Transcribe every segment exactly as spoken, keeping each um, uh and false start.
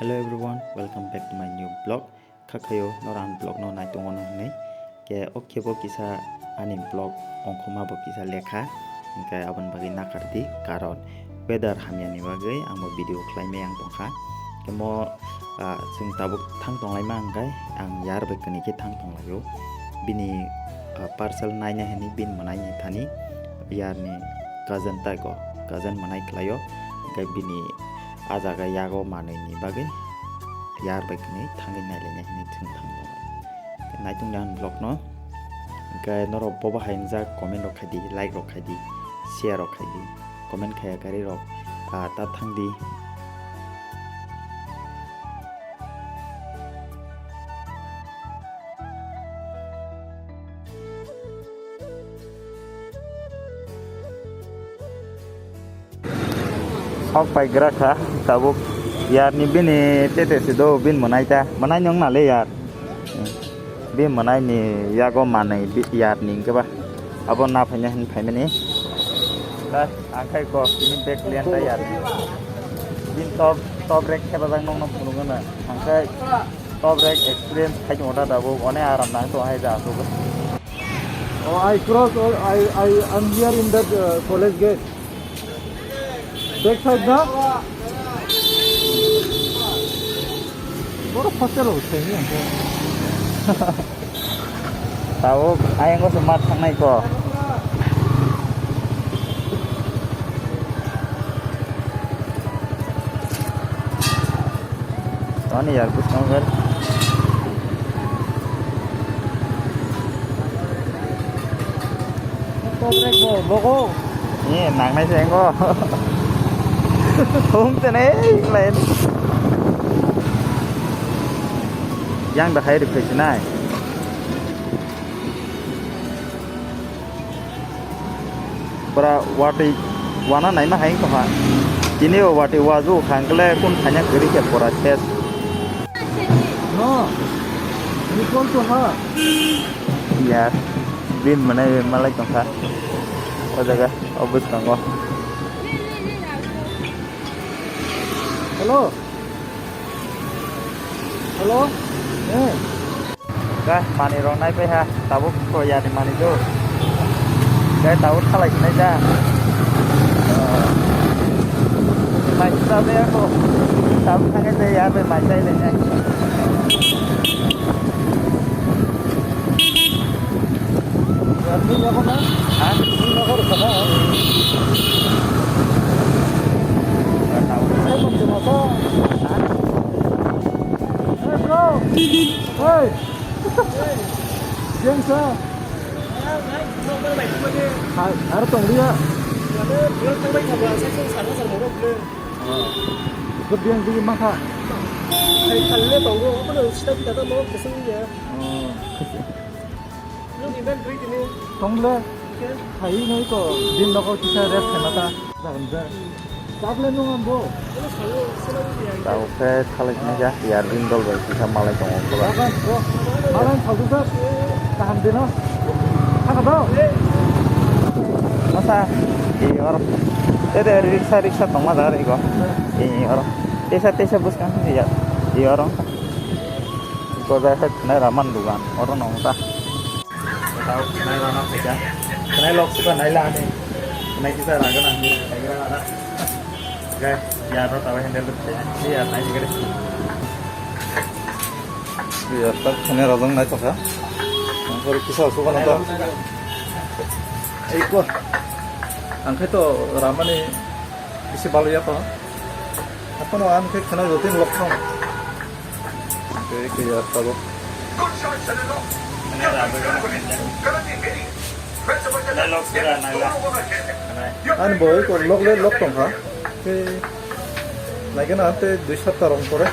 Hello everyone, welcome back to my new vlog. Khakhayo norok ang vlog no naitongo no hinwi. Ke o kebo kisa ani vlog ongkhoma bo kisa lekha. Hingke aboni bagwi nakardi, karon weather hamyani bagwi ang bo video khlaimai ang tongkha. Kemo, ah, chwng tabuk thang tonglaima hingkai ang yar bai kwnwi khe thang tonglaio. Bini, ah, parcel naina hinwi bini mwnaini thani yarni cousin taigo, cousin mwnai khlaio. Hingke bini a jaga yago manwini bagwi yar bai kwnwi thangwi nailaina hinwi chwng thang tonglaio. Naitung de ang vlog no. Hingke norok bobo hai wngjak comment rok khaidi, like rok khaidi, share rok khaidi, comment khaya kari rok, ah, ta thangdi. Sok paigra kha tabuk yarni bini tete se do bin mwnai ta mwnai nong nale yar. Bin mwnai ni yago manwi bi-, yarni hingke ba abo na phaina hin phaimani. Ta angkhai ko bini bag lian ta yar. Bin top, top rek kheba jang nong nong phunuk na angkhai top rek experience khai tong ta tabuk one aram nang tong hai ja tabuk. Oh, I cross, oh, I, I, I'm here in that, uh, college gate. Back side na? Borok hostel o thengwi ang khe. Tabuk ayang o se mat thangnai ko. Ani yar bwskango ber. Ni nangnai se engo. Thung tene lai. Yang da hai rikhe sinai. Pura watwi wana naima hai wngkha. Tini o watwi waju kha hwnkhe le kun khaina kwrwi khe pura ses. No, you call to her. Yar, bin mwnai malai tongkha. O jaga, o bwskango. Hello. Hello. Eh. Guys, manwi rok nai pai ha, tabuk ko yani manwi do. Guys, tabuk thalai sinai da. Mai sa be ko. Tabuk thangai se ya be mai sai le nai. Ni yago na? Ha? Ni yago ro sana. Tabuk. Ai, bang, cuma sa. Ha? Hey, bro. Hey. Jeng sa. Ar, ar tong dia. Ko biang di mata. Tongle. Hai noi ko din logo kisa rest khaima ta. Jagan ja. Tabuk khe thalai sinai kha, yar ring dol bai kisa malai tongo, khula. Malai phaldu sir. Kaham dino. Thaka dao. Masa, i oro. Tede riksa, riksa tongma jaga rego. I oro. Tesa, tesa bwskang ya. I oro. Ko jaga khe khwnai raman dugan. Oro nong ta. Tao khwnai rana phaikha. Khwnai lok suka naila ani. Khwnai kisa ragana ani. Khaigra rana. Guys, yar no tao handle rwkhe. Ni yar nai gare. Yar ta khwnai rajang nai tokha. Angkor kisa suka na ta. Ei ko. Angkhai to ramani bisi balo ya to. Apono ang khe khwnai rotin lok thong. Khe khe ya tabuk. Ani bo eko lok le lok tong kha. Khe naikhe na ante dui sapta rong pore.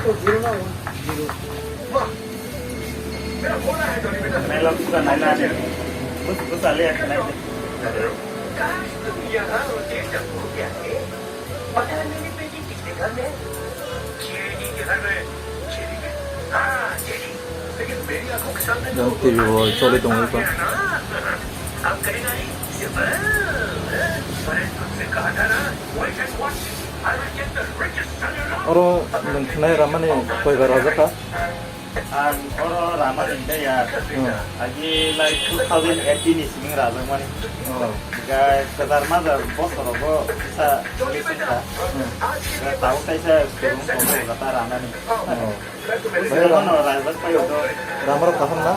Jang T V bo choli tongo eko. Oro nwng khwnai ramani koibar rajak kha? Ang oro ramani hwnkhe ya. Hmm. Agi like two thousand eighteen ni simi rajakmani. Oh. Hwnkhe kwchar majak bosorogo kisa wngkha. Hmm. Hwnkhe tabuk kaisa kwrwng tongo hwnkhe ta ramani. Oh. Ramarok kaham na?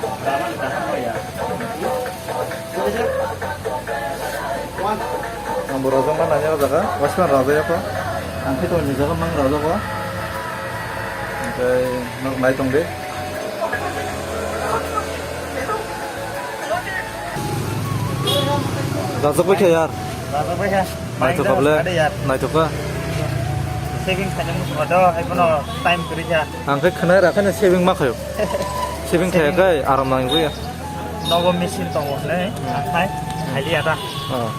Ang bo rajak ma nanya o jaga, waisa rajak ya ko. Ang khe to ni jaga mang rajak o. Oke, nok nai tong de. Rajak bai khe yar. Rajak bai khe. Naithok kha ble. Naithok kha. Saving khaina muchungma do, hai bono time kwrwi kha. Ang khe khwnai ra khe saving ma khayo. Saving khe kai aram nang ya. Nogo machine tongo hwnwi, akhai, khailiya da. Oh.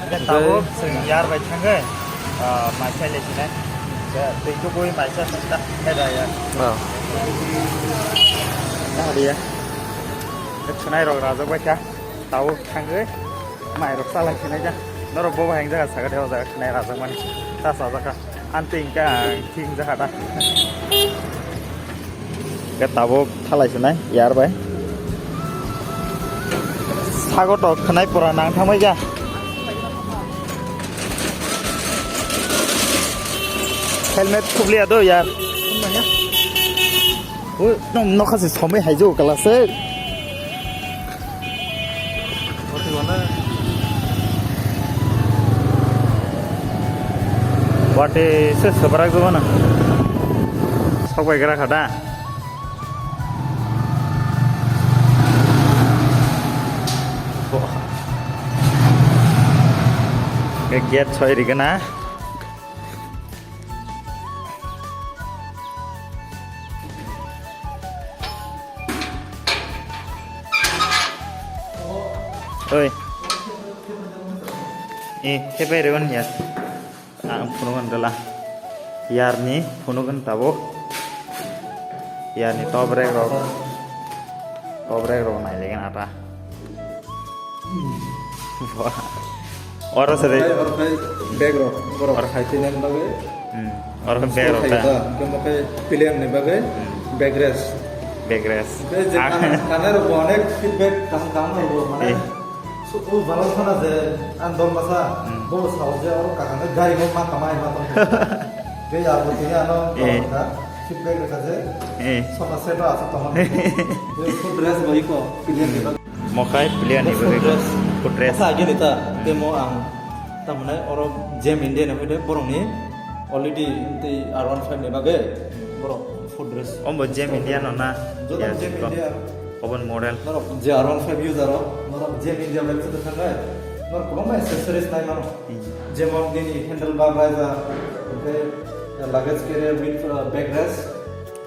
Hwnkhe tabuk chwng yar bai thangwi, ah, mai khailai sinai. Twi tubui mai sa santa, khaida ya. Oh. Khailiya. Khwnai rok rajak bai kha. Tabuk thangwi mairok chalai khenai ja. Norok bo bahai jaga saga de o jaga khenai rajak mani. Ta sajak kha. Anti hwnkhe ang thik jaga da. Hwnkhe tabuk thalai sinai yar bai. Sago to khenai pura nang thangbai ja. Helmet khubliya do yar. Ui, nong nokha se somai haijo kala se. Bati se sebrak jabo na. Sok bai gra khada. Gate soi rigana. Oi. Eh, hepai rewan ya. Ang phunukgwna dala. Yarni phunukgwna tabuk. Yarni tobrek rok. Tobrek rok nailegwna ata. Wah. Oro sari. Oro khai bag rok, borok khai tinani bagwi. Hmm. Oro khai bag rok ta. Hingke mo khai pillion ni bagwi bag rest. Bag rest. Hingke je kanai rok bo onek feedback kaham kaham rok bo mane. Eh. So, o balance sana je ang dol masa, hmm, bo sao je oro kaham gari mo ma kamai ma tong. Ke ya bo tini ano, eh, feedback reka je. Eh. Sona seto asuk tong. Food rest bo iko pillion ni bagwi. Mokhai player ni bagwi foot race. Asa agini ta, hmm, temo ang tamani oro Jam India ni hoide borok ni already tei R one five ni bagwi borok foot race. Ombo Jam India no na? Joto Jam India. Open model. Norok je R one five user rok, norok Jam India website o thangai. Norok kwbangma accessories nai mano. Hmm. Jemon nini handle bar riser, tei luggage carrier with, uh, backrest.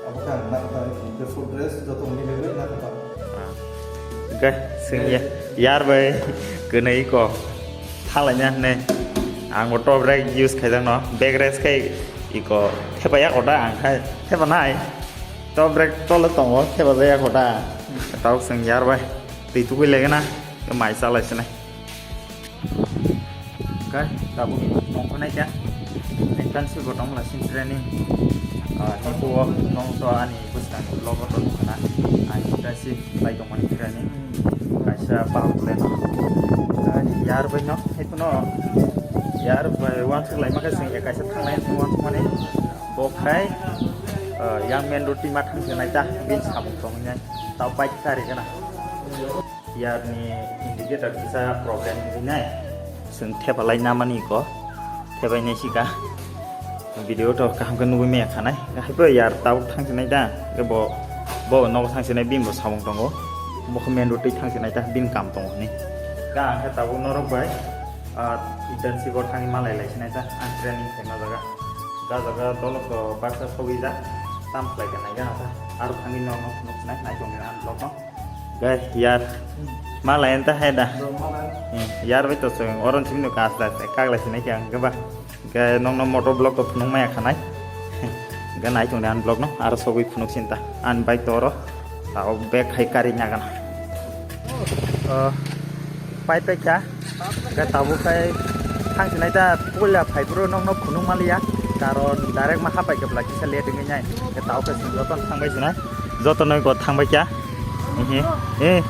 Abo khe ang naithotok, hwnkhe foot rest joto ni bagwi naithotok. Ah. Hwnkhe swngya, yar bai kwnwi ko thalaina hwnwi. Ang bo top rek use khaijak no, backrest khai iko thepaya koda ang khai thepanai. Top rek tolo tongo, thepajaya koda. Tabuk swng yar bai twi tugui legena, mai chalai sinai. Hwnkhe tabuk nongkhornai khe internship bo tongmani sini training. Ah, tei bo nong to ani bwskang vlog o tong khna. Ang internship lai tongmani training. Kaisa power plant. Hwnkhe yar bai no, hai phano yar bai uansuk lai ma khe chwng kaisa thanglai uansuk mani. Bo khai, ah, yang main road tima thang se nai ta, bini samung tong nai. Tao bike kari gana. Yarni indicator kisa problem rinai. Chwng thepalai namani ko. Thepai nai sika. Video to kaham khe nugui maya khanai. Haibo yar tabuk thang sinai da. Ke bo, bo nogo thang sinai bini bo samung tongo. Bo khe main road twi thang sinai da bini kam tongo ni. Ga ang khe tabuk norok bai, ah, internship o thangwi malai lai sinai da. Ang training khaima jaga. Ga jaga dolok to baksa sogwi da. Tam khlai khe nai gana da. Aro thangwi norok no phunuk sinai nai tongni ang vlog no. Gai, yar. Malai anta hai da. Hmm, yar bai to chwng oron chimno kas da, kagla sinai khe ang khe ba. Gai nong no motor block to phunuk maya khanai. Gai nai tong de an block no, aro sogwi phunuk sinta. An bike to oro. Tao bag hai kari nyagan. Oh, pai pai kha. Gai tabuk kai Thang sinai ta puila phai bro nokno khunuk maliya, karon direct ma hapai khe bwla kisa late wngwi nai. Khe tao khe chwng jotono thangbai sinai, jotono go thangbai kya. Ehe, eh.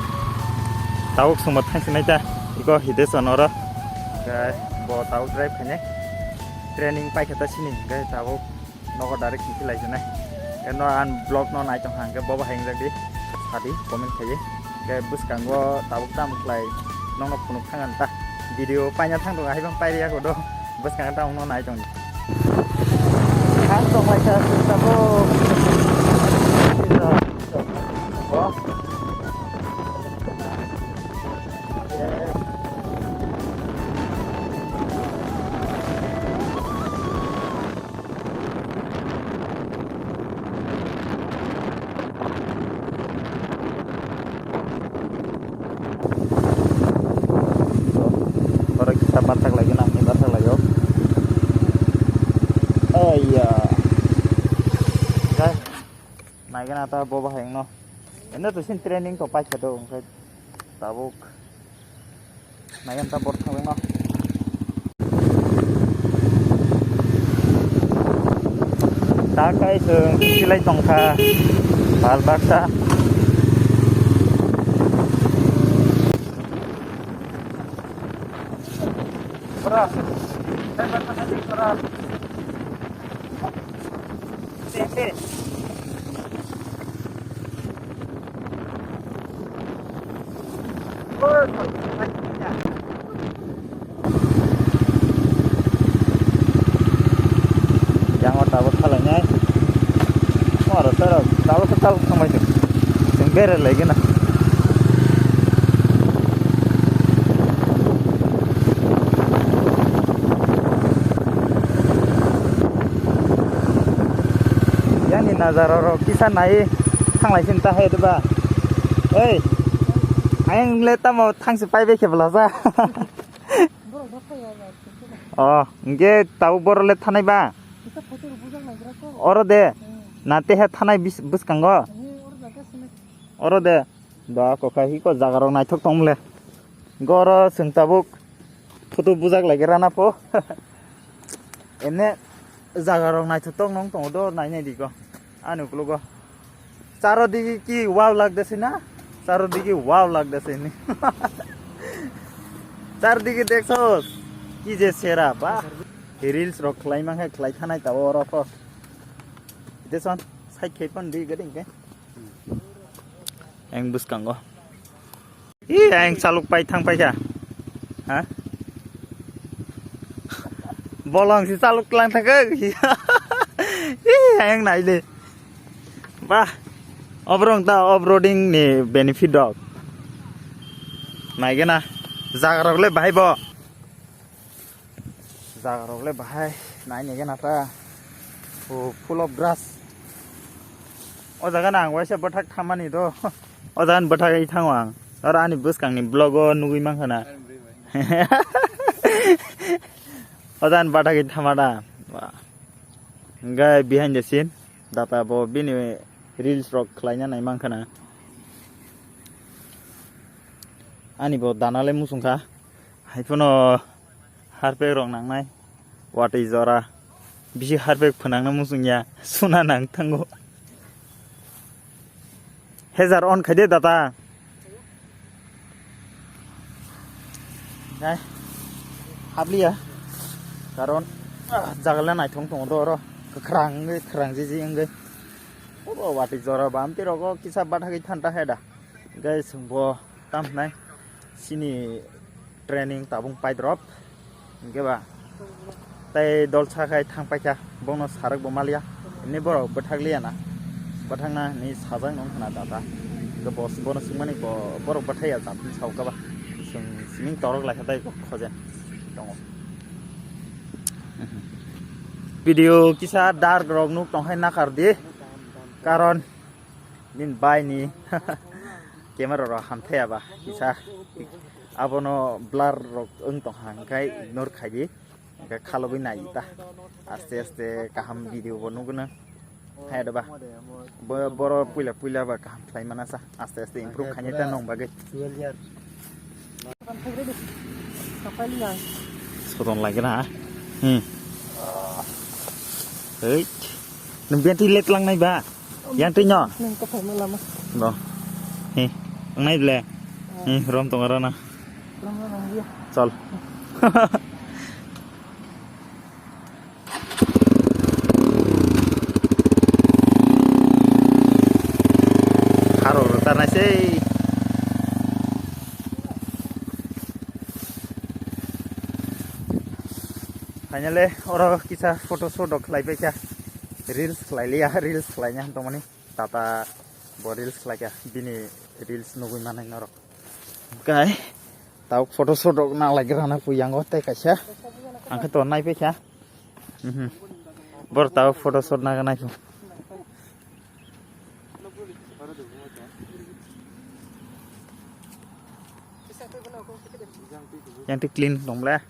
Tao chwngbo thang sinai ta, iko hide son oro. Khe bo tao drive khainai. Training paikha ta sini, khe tao nogo direct hingkhe lai sinai. Khe no ang vlog no nai tong hang khe bobo hai wngjak di, sadi comment khaiwi. Khe bwskango tabuk tam khlai nokno phunuk thang ang ta. Video paina thang tong hai bang pairiya ko do. Bwskango tamo no nai tong di. Thang tong lai kha tabuk. Oro kisa bathak lai gana, ni bathak lai o. Aiya. Guys, naigana ta bo bahai no. Eno to sin training to paikha do, onkhe tabuk. Naiyan ta bor thangwi no. Ta kai se silai tongkha. Bal baksa. Bra. Bra. Yang o tabuk khalai nai. Oro sero tabuk khe tabuk thangbai thung. Chwng bere lai gana. Yani nazara rok kisa nai thanglai sin ta hai ba. Ei. Ayang le tamo thangsi pai bai khe bla ja. Oh, hingke tabuk boro le thanai ba? Oro de. Na tehe thanai bis-, bwskango? Oro de. Da kokha hi ko jaga rok naithok tong le. Goro chwng tabuk photo bujak lai rana po. Ene jaga rok naithok tong nong tongo do nai nai di ko. Ani ukologo. Charo digi ki wow lagde se na? Charo digi wow lagde se ni. Char digi deksos. Ki je sera ba. Reels rok khlai mang khe khlai thanai tabo oro ko. Deson side khai pan di gading ke. Eng bwskango. Ih, ayang chaluk pai thang pai kha. Ha? Bolong si chaluk lang thang kha. Ih, ayang nai le. Bah, obrong ta off-roading ni benefit dok. Nai gana. Jaga rok le bahai bo. Jaga rok le bahai nai nege na ta. O full of grass. O jaga na ang waisa bwthak thamani do. O jaga ni bwthak i thango ang. Oro ani bwskang ni vlog o nugui mankha na. O jaga ni bwthak i thama da. Wah. Hingke behind the scene data bo bini reels rok khlaina nai mankha na. Ani bo dana le musung kha. Hai phano harpek rok nangnai, watwi jora, bisi harpek phwnangna muchungya, suna nang thango. Hejar on khaide data. Hai, habliya, karon, ah, jagale naithong tongo do oro, kwkhrang wngwi, kwkhrang jiji wngwi. Obo watwi jora ba amtwi rogo kisa bathagwi thanta hai da. Hingke chwngbo tam hwnai chini training tabung pai drop. Hingke ba tei dolsa khai thang paikha, bono sarak bo maliya. Hwnwi borok bwthak liya na, bwthakna hwnwi sajak nung khna dada. Hingke bo, bono swngmani bo, borok bwthai ya jat hwnwi sao kha ba. Chwng siming torok lai kha tei khojen tongo. Video kisa dark rok nuk tong hai nakar di, karon Nini bai ni camera rok hamthai aba kisa abono blur rok wng tong kha, hingkhai ignore khai di, hingkhai khalogwi nai ta, aste aste kaham video bo nugwi nang hai da ba. Bo-, boro puila puila ba kaham khlai mana sa, aste aste improve khaini ta nong bagwi. Twelve year. Kapai liya. Soton lagi na. Hmm. Hei. Nang bianti let lang nai ba. Yang ti nyo. Nang ka phai ma lama. No. Hei. Ang nai ble. Hei, rom tong ara na. Lama lama dia. Chal. Haro rwtarnai sei. Finally, oro kisa photo shoot rok khlai pai kha. Reels khlai liya, reels khlai nya tongmani. Tata bo reels khlai kha, bini reels nugui manai norok. Kai, tau photo shoot rok nang lai gra na pui yango tei kaisa. Ang khe to nai pai kha. Mhm. Bor tau photo shoot na nai. Yang ti clean dong ble.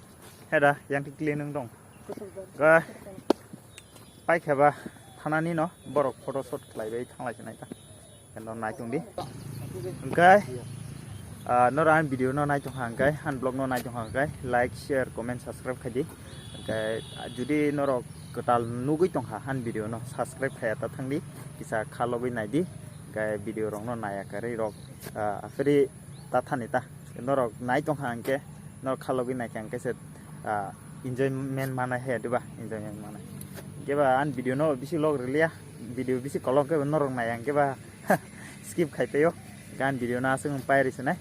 Heda, yang ti clean wng dong. Ga. Pai khe ba thanani no borok photo shoot khlai bai thang lai nai ta. Kendo nai tong di. Hwnkhe, ah, noro ang video no nai tong kha hwnkhe, ang vlog no nai tong kha hwnkhe, like, share, comment, subscribe khai di. Hwnkhe, ah, judi norok kwtal nugui tong kha ang video no subscribe khaiya ta thang di, kisa kha logwi nai di. Hwnkhe video rok no naiya kwrwi rok, ah, aferi ta thani ta. Norok nai tong kha hwnkhe, norok kha logwi nai kha hwnkhe se, ah, enjoyment manai he diba, enjoyment manai. Hwnkhe ba ang video no bisi log rwliya, video bisi kolok khe norok nai hwnkhe ba skip khai paio. Gan video no aswk pai ri sinai.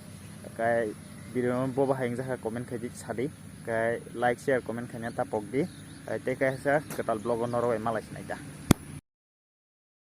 Kai video no bo bahai wngjakha comment khai di sadi. Kai like, share, comment khaina ta pok di. Kai tei kaisa kwtal vlog o norok bai malai sinai ta.